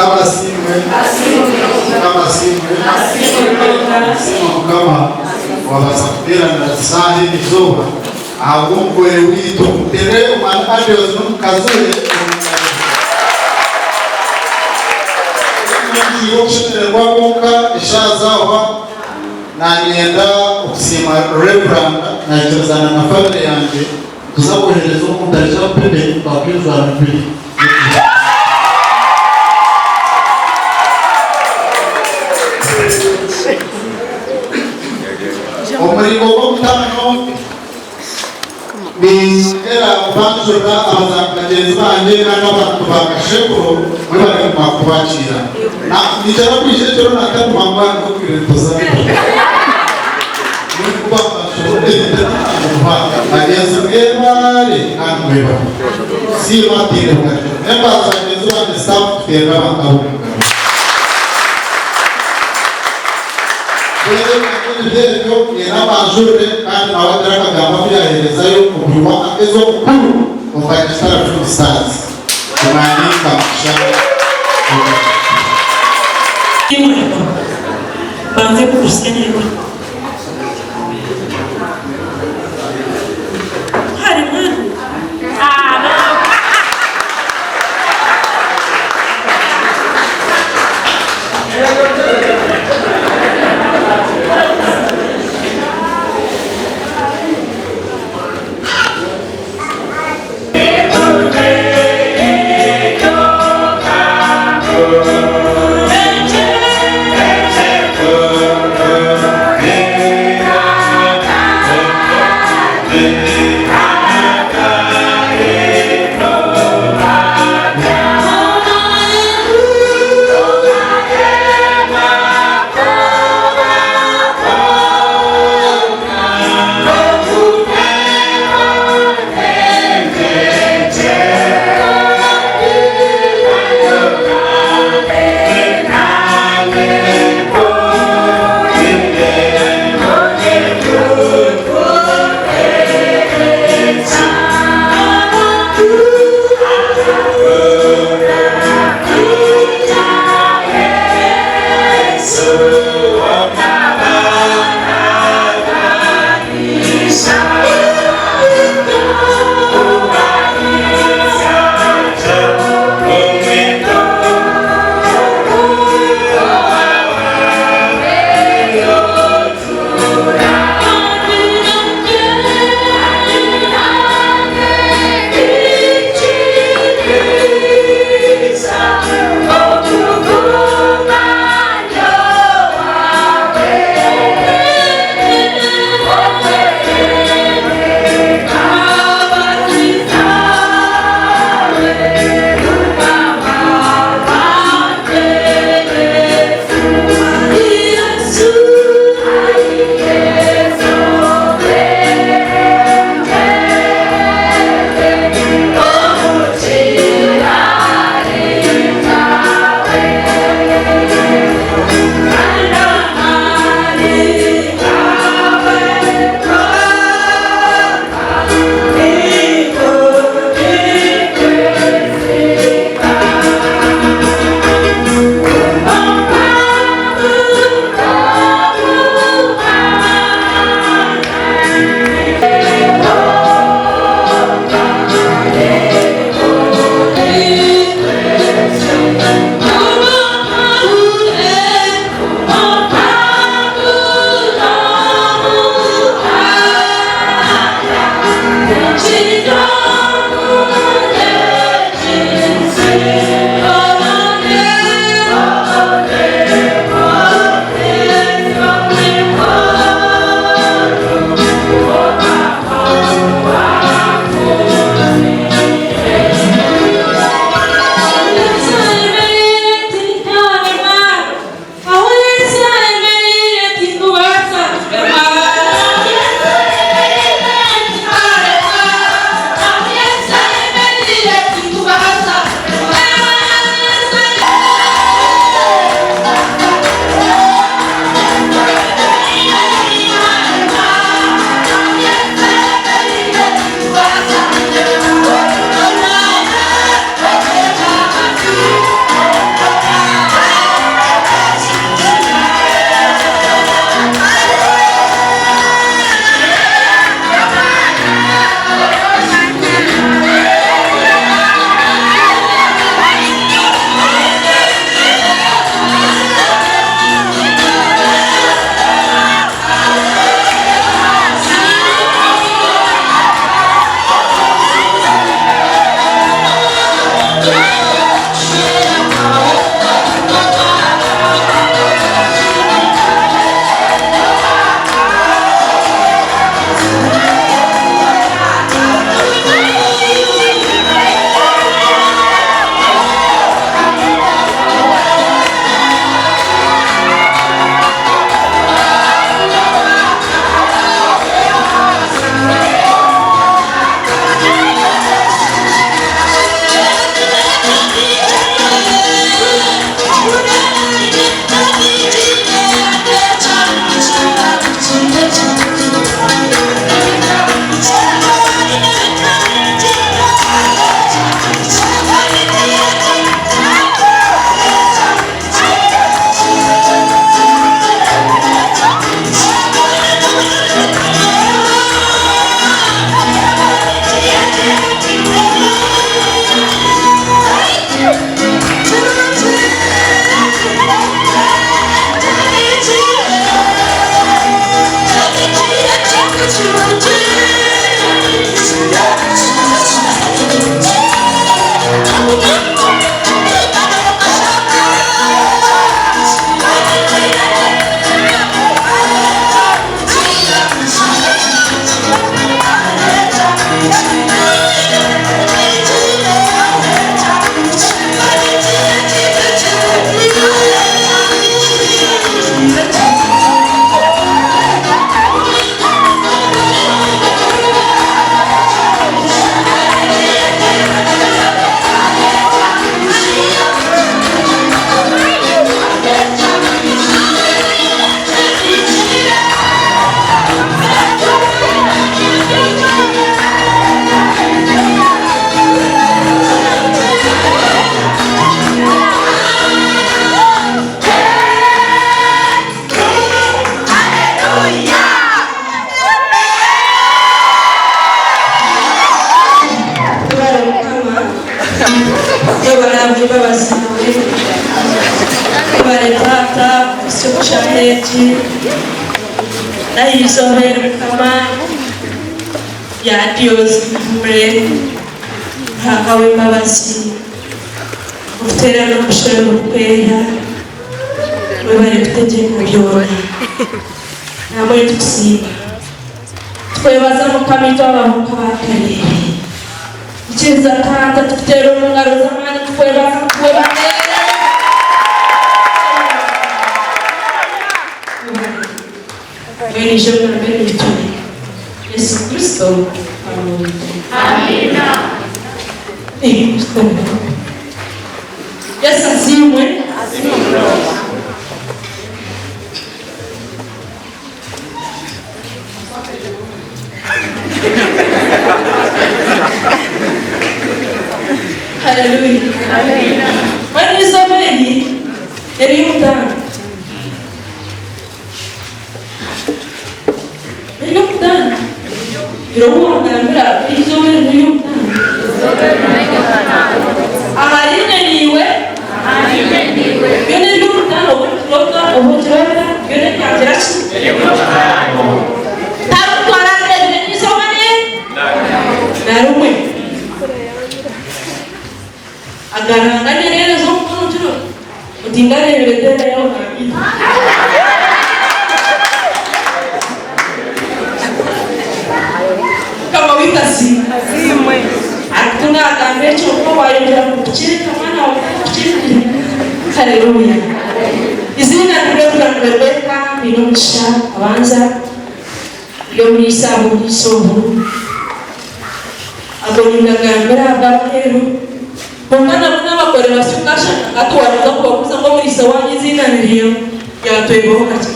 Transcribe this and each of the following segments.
Mukama asiimwe. Mukama asiimwe. Nsiima Mukama owabaasa kuteeranira esaaha eri izooba ahabw'omugore waitu. Muteere omwami Adios n'omukazi we omu ngaro. Ngiire okushemererwa kwonka eshaaha zaahwa nanyenda okusiima Rev. Naikirizana na famire yangye. Tuza kwohereza omuntu aija kupima ebipapura ebijwaro biri Omuringo gw'omutaano ninyongera kubanjurira abazaani bagyenzi bangye kandi abantu ba Kashekuro mwebare kuguma kutubakiira. Niinyija kwija ekiro naataguma mbwenu nk'obwire nituza. Bagyenzi mwebare kandi mwebare kusiima ntaine bugarukiro. Members bagyenzi bangye staff tuteerere abantu abo omu ngaro. Mbwenu ebindi byebyo nyine abanjurire kandi nawe agire akagambo aku yaherezayo omuhi w'amagezi omukuru omu Banyakitara Film Stars Omwami Kamugisha Robert. Mbanze kugutsya nibura. Eshaaha egi n'aha izooba eri Mukama yaadyoza ebihumure Ruhanga w'embabazi okuteerana omushoro gurikwera webare kutegyeka byona namwe nitukusiima Tukwebaza Mukama itwe abahuuku aba kareebi Ikiriza Taata tukuteere omu ngaro z'amaani tukwebaza ngu webare Mbwenu ija ogambe naitwe Yesu Kristo Mukama waitu. Yesu asiimwe. Haleluya. Mbwenu eizooba eri ery'omutaano. Ery'omutaano. Gira ou wagambira eizooba eri n'ery'omutaano. Ahari inye naiwe. Byona eby'omutaano obu okiroota, obu okiroota, byona ebyagira ki? Tarikutwara areebire n'eizooba rye na rimwe. Agaranga nyereere z'omukono kiro oti ngareebire teera yawe nabiri. Mukama waitu asiimwe. Ku nagamba ekyo okwo wayongyera kukireka mwana wawe tarikukirikira. Haleluya. Eiziina ni Rev. Rebecca Bainomugisha Kabanza ndi omuriisa ahabw'oburiisa obu. Ago ningagambira ahabw'abaheru. Kwonka nabwo n'abagore basya okashanga hati waabanza kubabuuza ngu omuriisa waanyu eiziina ni riiha, yaatwebaho kakye.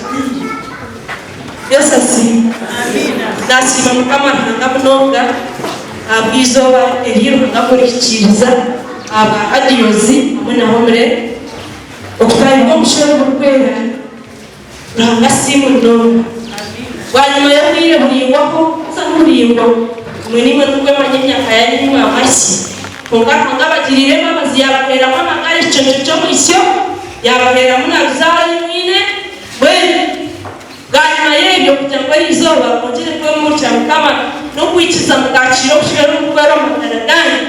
Yesu asiimwe. Naasiima Mukama Ruhanga munonga ahabw'eizooba eri Ruhanga kurihikiiriza ahabwa Adios hamwe na Homire okutandika omushoro ogurikwera. Ruhanga asiimwe munonga. Bwanyima y'obwire buraingwaho, haza niburaingwa, imwe naimwe timukwemanya emyaka yaanyu ei mwamazire, kwonka Ruhanga abagiriire embabazi yaabaheeramu amagara ekiconco ky'omwitsyo, yaabaheeramu na ruzaaro ei mwine, mbwenu bwanyima y'ebyo kugira ngu eri izooba mwongyere kwemurikira Mukama n'okwikiriza mukakiira obushwere oburikwera omu magara gaanyu,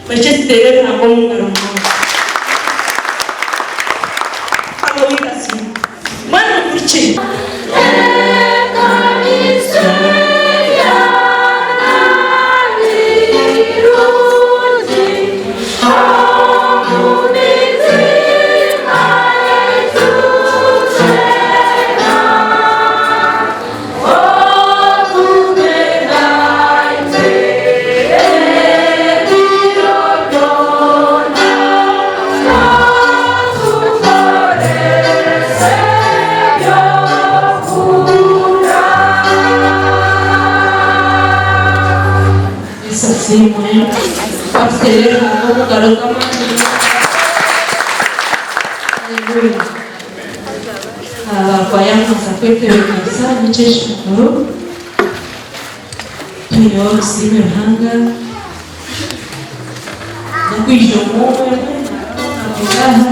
murekye tuteere Ruhanga omu ngaro munonga. Mukama waitu asiimwe. Mbwenu muhurikire. Yesu asiimwe. Ka tuteere Ruhanga omu ngaro z'amaani munonga. Haleluya. Abakwaya mubaasa kwetebeekanisa n'ekyeshongoro. Twiheho tusiime Ruhanga n'okwija omwe omwe aha.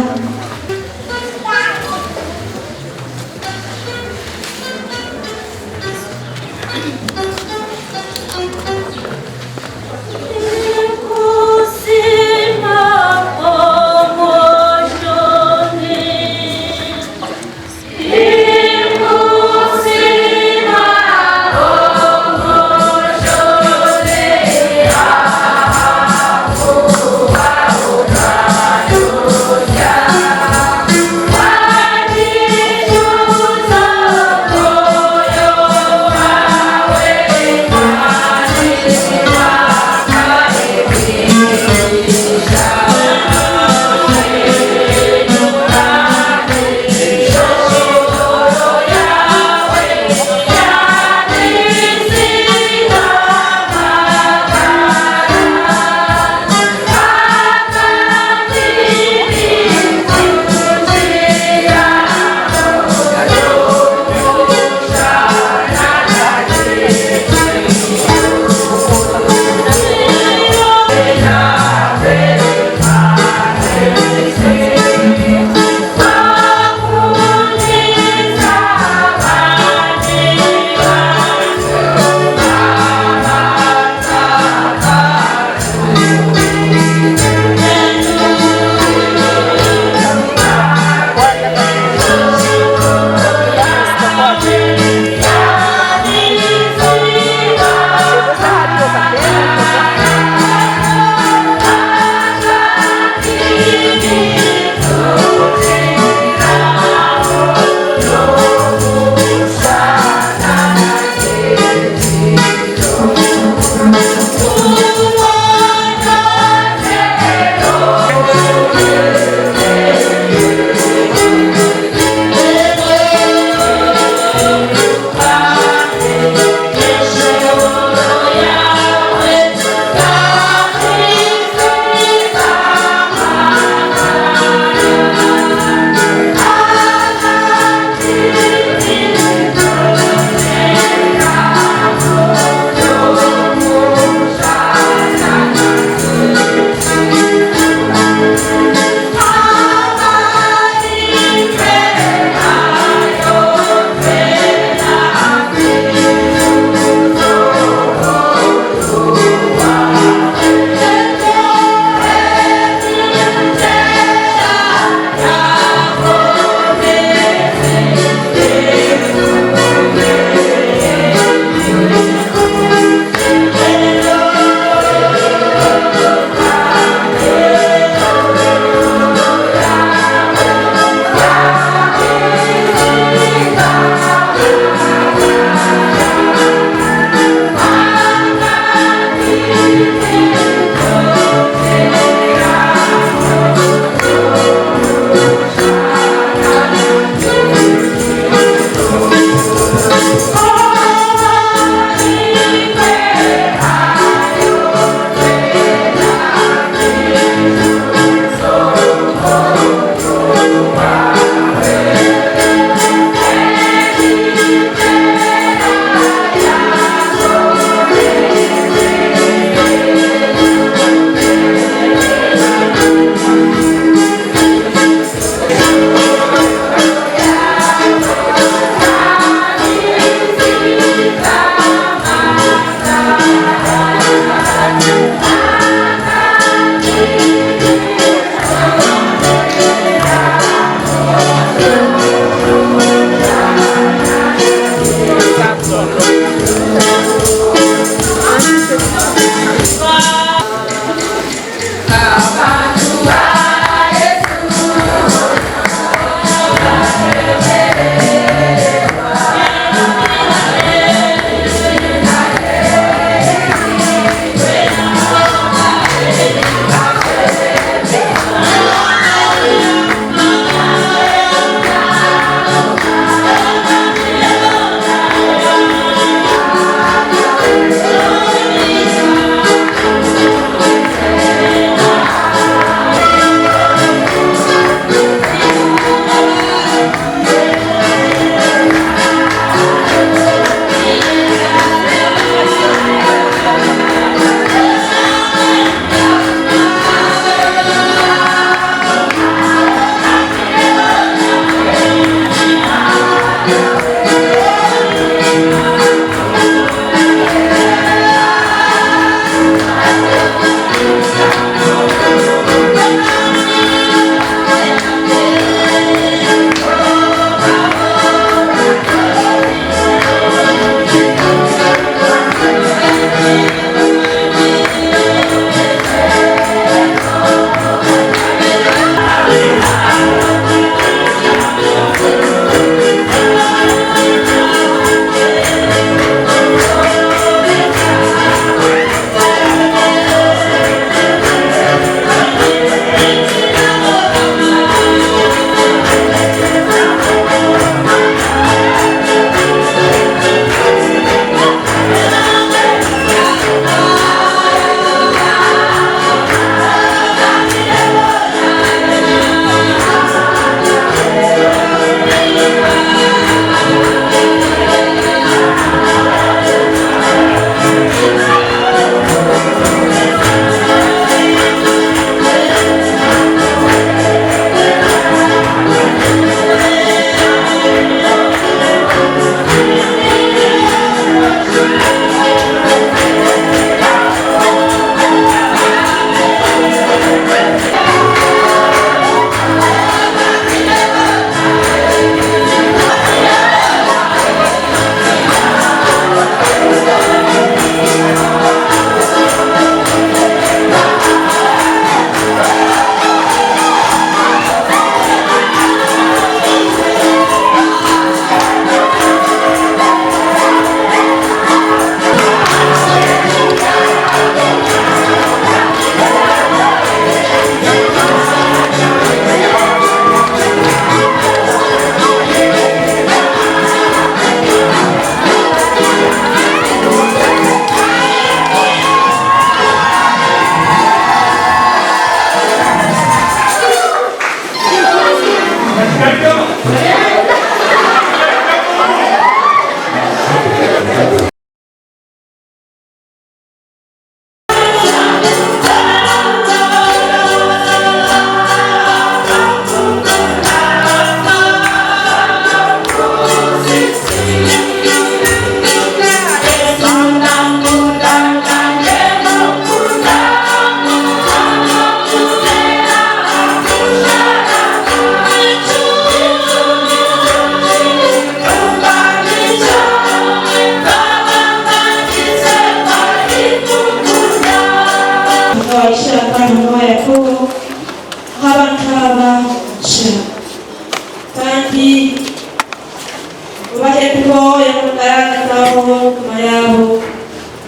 yaabo,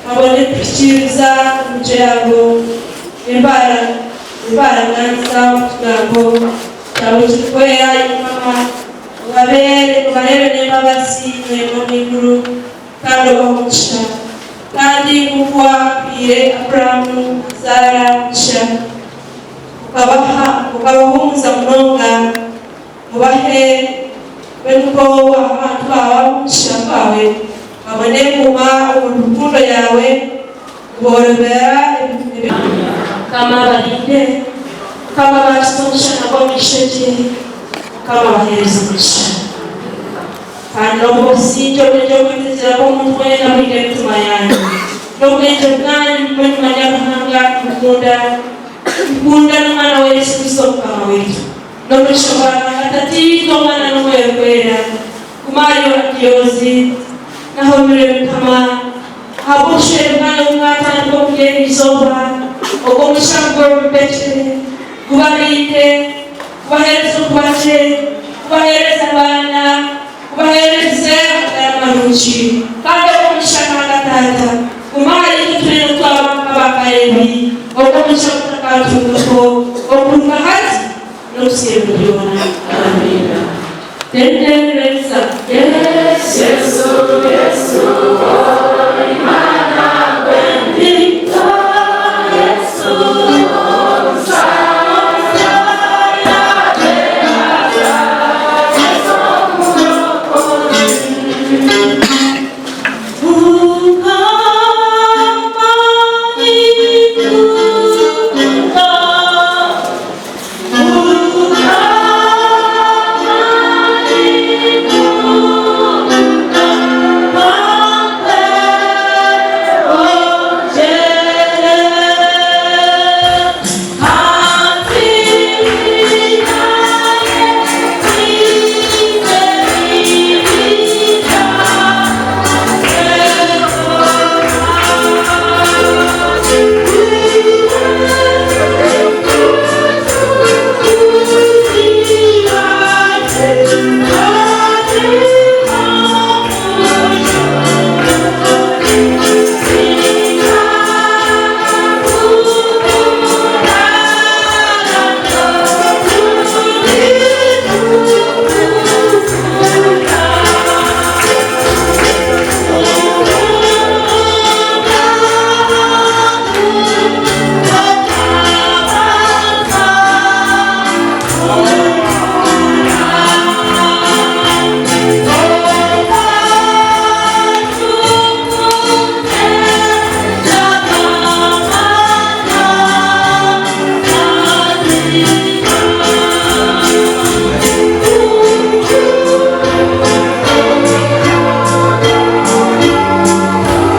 babone kuhikiiriza emicwe yaabo ebi baaraganisa omu kigambo kyawe ekirikwera, ai Mukama, obareebe n'embabazi noyema omu iguru kandi obahe omugisha. Kandi nk'oku waahaire Abrahamu na Saara omugisha, okabahuumuza munonga, Obahe mbwenu nikwo waaha abantu baawe ab'omugisha gwawe, babone kuguma omuri rukundo yaawe, niboorobera ebi. Mukama abarinde, Mukama abaakize omushana gw'omu ishokye, Mukama abaheereze omugisha. Kandi n'obwo obusingye obwengye obw'okwetegyera kw'omuntu weena burinde emitima yaanyu n'obwengye bwanyu, mugume nimumanya Ruhanga, nimukunda, nimukunda n'Omwana we Yesu Kristo Mukama waitu. N'omugisha gwa Ruhanga Tataitwe, Omwana n'Omwoyo Orikwera, guma ahari Orakiozi n'aha Omuriro Mukama, ahabw'obushwere bwanyu obu mwatandika omuri eri izooba, ogwo mugisha gugwe omu bekyere, gubarinde, gubaheereze okuba gye, gubaheereze abaana, gubaheereze amagara marungi. Kandi ogwo mugisha Ruhanga Taata, guma ahariitwe twena twaba nk'abaakareebi, ogwo mugisha gutakaturugaho okuruga hati n'okuhitsya ebiro byona. Amiina. Tendereza Yesu.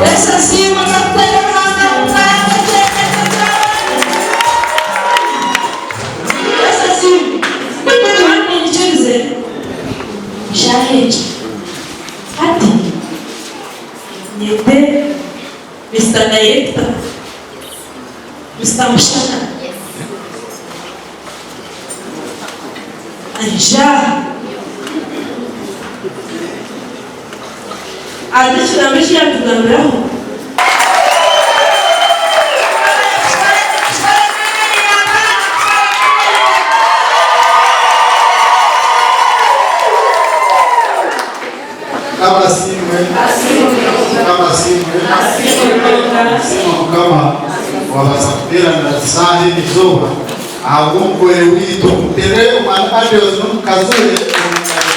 Yesu asiimwe akakutera Ruhanga mukara Yesu asiimwe kandi nyikirize eshaaha egi hati nyete Mister Director Mister Mushana aije aha agire ekigambo eki yaatugambiraho. Mukama asiimwe. Mukama asiimwe. Siima Mukama wabaasa kuteeranira esaaha eri izooba ahabw'omugore waitu. Muteere omwami Adels n'omukazi we omu ngaro.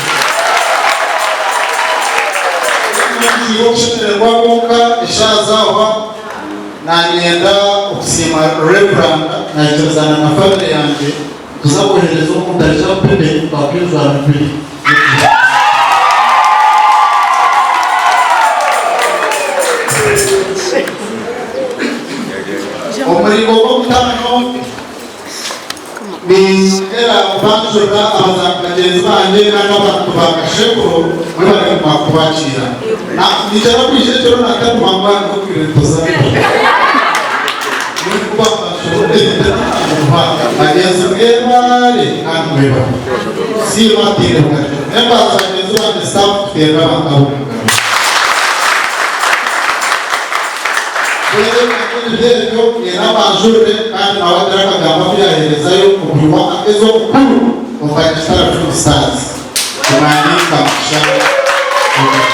Ngiire okushemererwa kwonka eshaaha zaahwa nanyenda okusiima Reverand naikirizana na family yangye nituza kwohereza omuntu aije akupime twakwa ebijwaro bibiri. Omuringo gw'omutaano niinyongyera kubanjurira abazaani bagyenzi bangye kandi abantu ba Kashekuro mwebare kuguma kutubakiira. Niinyija kwija ekiro naatandika mbwenu nitwire nituzaana. Bagyenzi mwebare kandi mwebare. Siima ntaine bugarukiro. Members bagyenzi bangye staff tuteerere abantu abo omu ngaro. Mbwenu ebindi by'ebyo nyine abanjurire kandi nawe agire akagambo aku yaaheerezayo omuri w'akagezi omukuru omu Banyakitara Film Stars, Omwami Kamugisha Robert.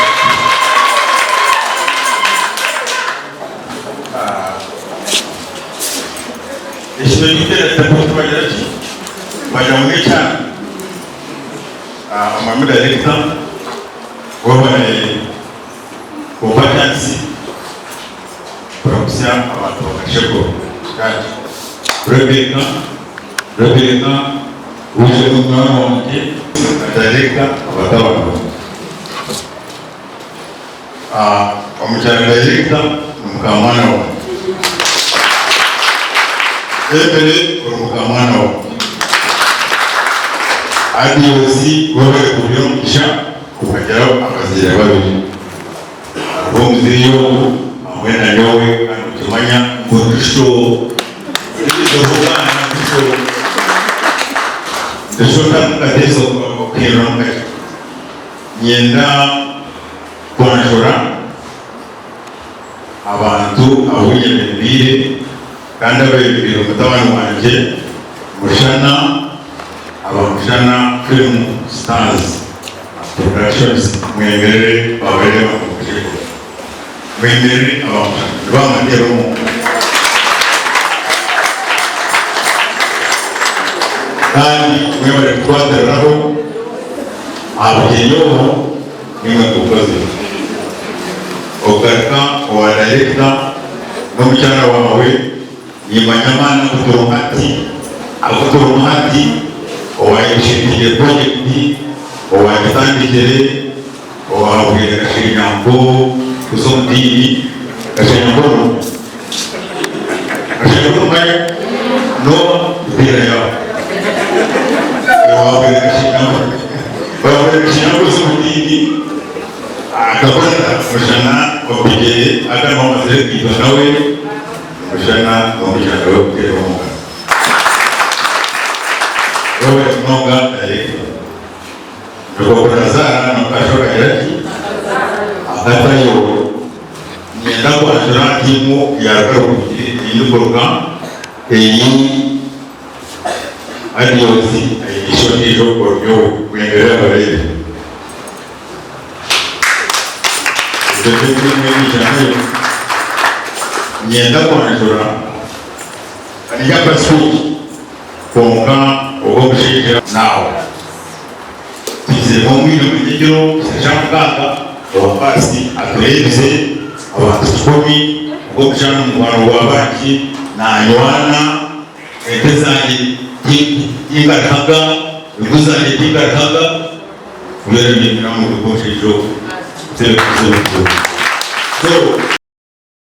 Ekiro ky'okuteera tibagira ki? Bagira ngu n'ekyana. Omwami dayirekita webare kumpa chansi kuramutsya abantu ba Kashego Church. Rebecca, Rebecca wije n'omwana wangye na dayirekita abatabani bangye. Omukyara dayirekita ni mukamwana wangye. Emily ori mukamwana wangye. Adios webare kugira omugisha kukagira abazaire babiri. Hariho omuzaire ogu hamwe na nyowe kandi nikimanya ngu ndisho. Ndisho ntamukateesa okuhindura mukakye. Niinyenda kwanjura abantu abu nyemereire kandi abeebembeire mutabani wangye Mushana aba Mushana Film Stars Productions mwemerere babeere bamurugireho. Mwemerere aba Mushana nibaamateera omu ngaro. Kandi mwebare kutwatiriraho. Aha bugyenyi obu nimwe nkukozire. Ogaruka owa dayirekita n'omukyara waawe nimanya amaani agu turimu hati, agu turimu hati, owayebishetiire purojekiti, owagitandikire, owahabwire Kashenyanko kuza omu diini. Kashenyanko oriho? Kashenyanko nomumanya? Nooha? Mpiira yaawe. Owahabwire Kashenyanko. Owahabwire Kashenyanko kuza omu diini akakorera Mushana omu bigyere aga niho amazire kwitwa nawe. Mushana n'omukyara we kuteera omu ngaro. Webare munonga Director. Nikwo nazaara na mukasho akagira ki? Akatayo. Niinyenda kwanjura tiimu ya Rukara ei ndikuruga ei Adios aine ishe ondiijo ori nyowe. Mwemerere abareebe. Egyo niyo tiimu ei naija nayo. Niinyenda kwanjura niinyenda kuha speech kwonka ogwo omushaija naawe. Twizire omwire gw'enyekiro kusha mukaaga owa baasi atureebize abantu kikumi ogw'okushana omu muhwano gwa banki nanywana ente zangye tinkaruhaga enku zangye tinkaruhaga kubera ngu nyine omuntu nk'omushaija ogu kuzibu kuzibu kuzibu so.